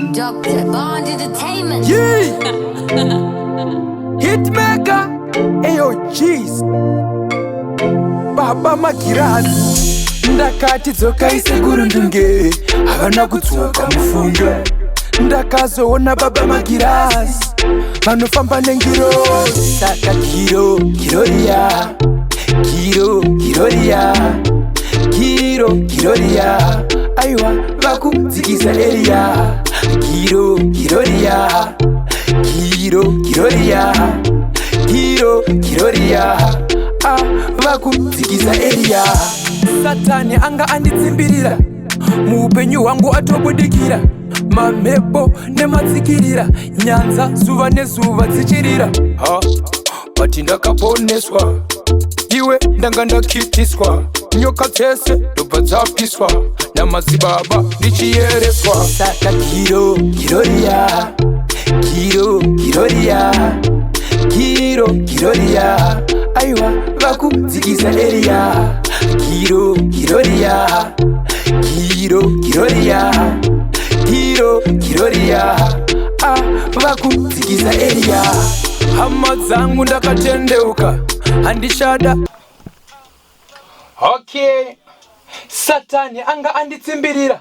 Dr. Bond Entertainment. Yeah. Hitmaker. Ayo, jeez. Baba Magirazi. Ndakati dzokai sekuru Ndunge, havana kudzoka mufunge. Ndakazoona Baba Magirazi vanofamba nengirozi. Saka giro giroria, giro giroria, giro giroria, aiwa vakudzikisa area. Giro giroria, giro giroria, giro giroria, ah, vakudzikisa area. Satani anga anditsimbirira, muupenyu hwangu atobudikira, mamhepo nematsikirira, nyanza zuva nezuva dzichirira. Ha, but ndakaponeswa, iwe ndanga ndakitiswa, nyoka dzese ndobva dzapiswa namadzibaba ndichiyereswa. Saka giro giroria, giro giroria, giro giroria, aiwa vakudzikisa area. Giro giroria, giro giroria, giro giroria, ah, vakudzikisa area. Hama dzangu, ndakatendeuka, handishada. Okay, Satani anga anditsimbirira,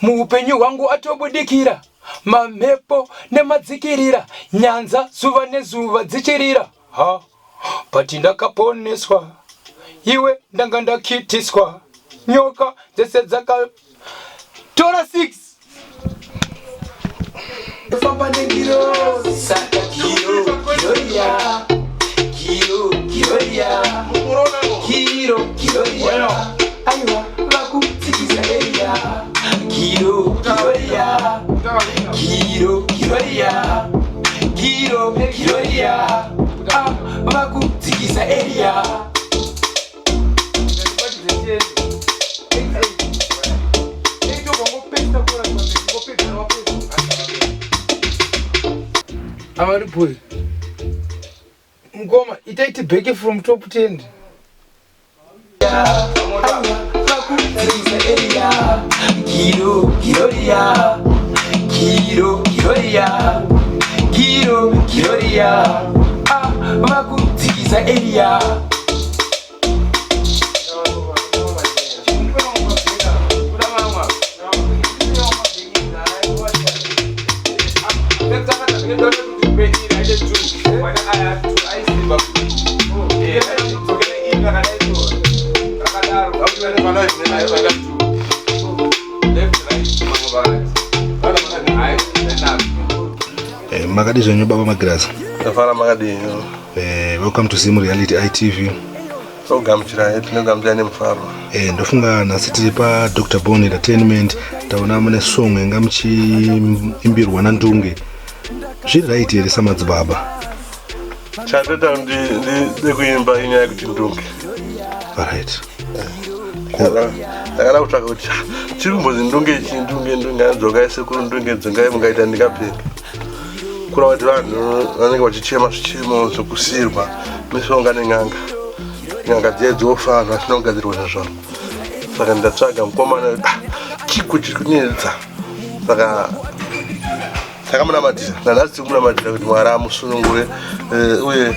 muupenyu hwangu atobudikira, mamhepo nemadzikirira, nyanza zuva nezuva dzichirira. Ha, but ndakaponeswa, iwe ndanga ndakitiswa, nyoka dzese dzaka tora 6 famba nengiro. Saka giro giroria, giro giroria, giro giroria, aiwa vakutsikisa area. Giro giroria, giro giroria, giro giroria, ah, vakutsikisa area. Avari boy, mukoma, itaiti back from top 10. Vakutsikisa area. Giro giroria, giro giroria, giro giroria, ah, vakutsikisa area. Makadi zvenyu, Baba Magirazi? Tafara, makadini? Welcome to Sim Reality ITV. Togamuchirai, tinogamuchirai nemufaro. Ndofunga nhasi tiri paDr Bond Entertainment. Taona mune song yanga muchiimbirwa naNdunge. Zviri right here samadzibaba? Chandota ndide kuimba inyaya yekuti Ndunge. Alright. Ndakada kutsvaka kuti chiri kumbozi Ndunge ichi, Ndunge, Ndunge, adzokai sekuru Ndunge, dzokai, mungaita ndingapinda kureva kuti vanhu vanenge vachichema zvichemo zvokusiyirwa mishonga nen'anga, n'anga dziye dzofa, vanhu vasina kugadzirwa nazvavo. Saka ndatsvaga mukomana kuti, ah, chiko chiri kunetsa? Saka takamunamatira, nanhasi tiri kumunamatira kuti Mwari amusunungure. Uye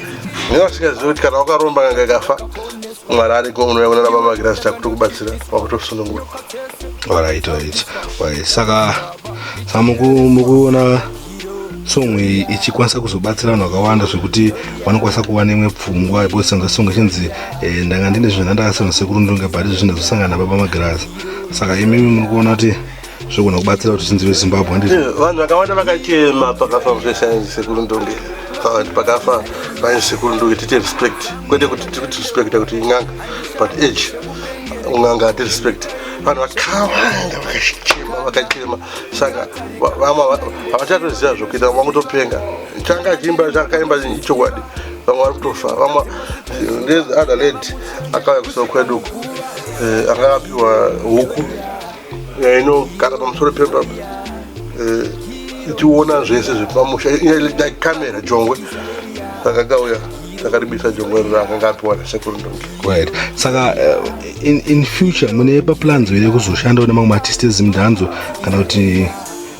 ndinga vasingazivi kuti kana wakaromba, n'anga ikafa, Mwari ariko, unouya kuna Baba Magirazi, takutokubatsira wakutosunungurwa. Alright. Saka mukuona song iyi ichikwanisa kuzobatsira vanhu vakawanda zvekuti vanokwanisa kuva nemwe pfungwa, because sanga song ichinzi ndanga ndine zvinhu ndandakasiyana sekuru Ndunge, but izvi ndazosangana naBaba Magirazi. Saka imimi muri kuona kuti zvogona kubatsira kuti zvinzi veZimbabwe, handizvo? Vanhu vakawanda vakachema pakafa musvesainzi sekuru Ndunge. Pakafa vainzi sekuru Ndunge, tite respect, kwete kuti tiri kuti respecta kuti in'anga, but age un'anga hati respect. Vanhu vakawanda vakachema, vakachema. Saka vamwe havachatoziva zvokuita, vangutopenga. Changa achiimba, chakaimba ichokwadi. Vamwe vari kutofa. Vamwe, there's other lady akauya kusoro kwedu uku, anga apiwa huku inogara pamusoro pemba ichiona zvese zvepamusha, like camera, jongwe. Saka akauya, takaribisa jongwe riro akanga apiwa nasekuru Ndunge. Right. Saka in future mune paplans here kuzoshandawo nemamwe maartist ezimudhanzo, kana kuti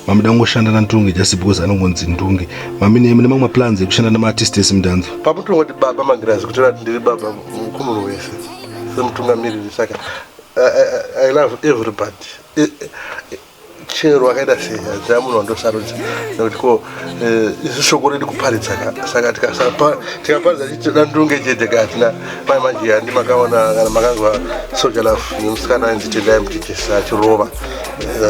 Mamuda kungoshanda naNdunge just because anongonzi Ndunge. Mamine mune mamwe plans ekushanda nemaartist esimudanzo? Pamutongoti Baba Magirazi, kutora kuti ndiri baba kumunhu wese semutungamiriri. Saka I love everybody, chero akaita sei. Hadzina munhu wandosarudza, nekuti ko isu shoko redu kuparidza ka. Saka tikaparidza tichitoda Ndunge chete ka, hatina mai. Manje handi makaona kana makanzwa Soul Jah Love nemusikana ainzi Tendai Mutetesi achirova,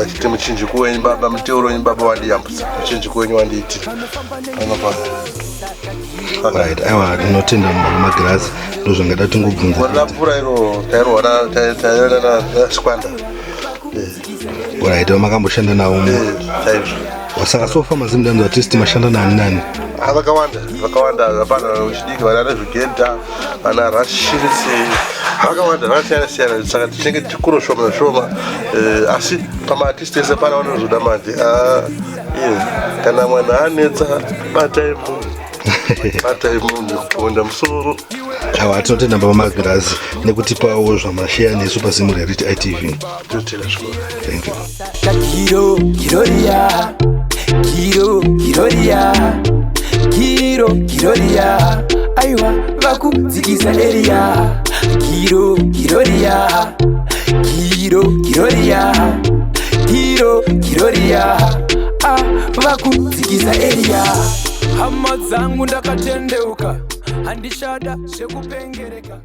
achiti, "Muchinjiko wenyu baba, muteuro wenyu baba wandiyambutsa, muchinjiko wenyu wandiitira anopa." Right, aiwa, ndinotenda Baba Magirazi, ndozvangada tingobvunza. Gore rapfuura iro tairohwa taiona naSquanda. Right, makamboshanda navo? Chaizvo. Saka so far maZimdancehall artist mashanda nani nani? Ah, vakawanda, vakawanda. Hapana vechidiki, vana nezvigedha, vana Rashirisi, vakawanda vakasiyana siyana. Saka tichinge tichikuro shoma nashoma, asi pamaartist ese pana vanozoda manje. Ah, iye kana mwana anetsa, batai munhu, batai munhu kuponda musoro. Aiwa, tinotenda Baba Magirazi nekutipawo zvamasheya nesu paZimu Reality ITV. Totenda zvikuru. Thank you. Kiro kiroria, kiro kiroria, kiro kiroria, aiwa, vakudzikisa area. Kiro kiroria, kiro kiroria, kiro kiroria, ah, vakudzikisa area. Hama dzangu, ndakatendeuka, handishada zvekupengereka.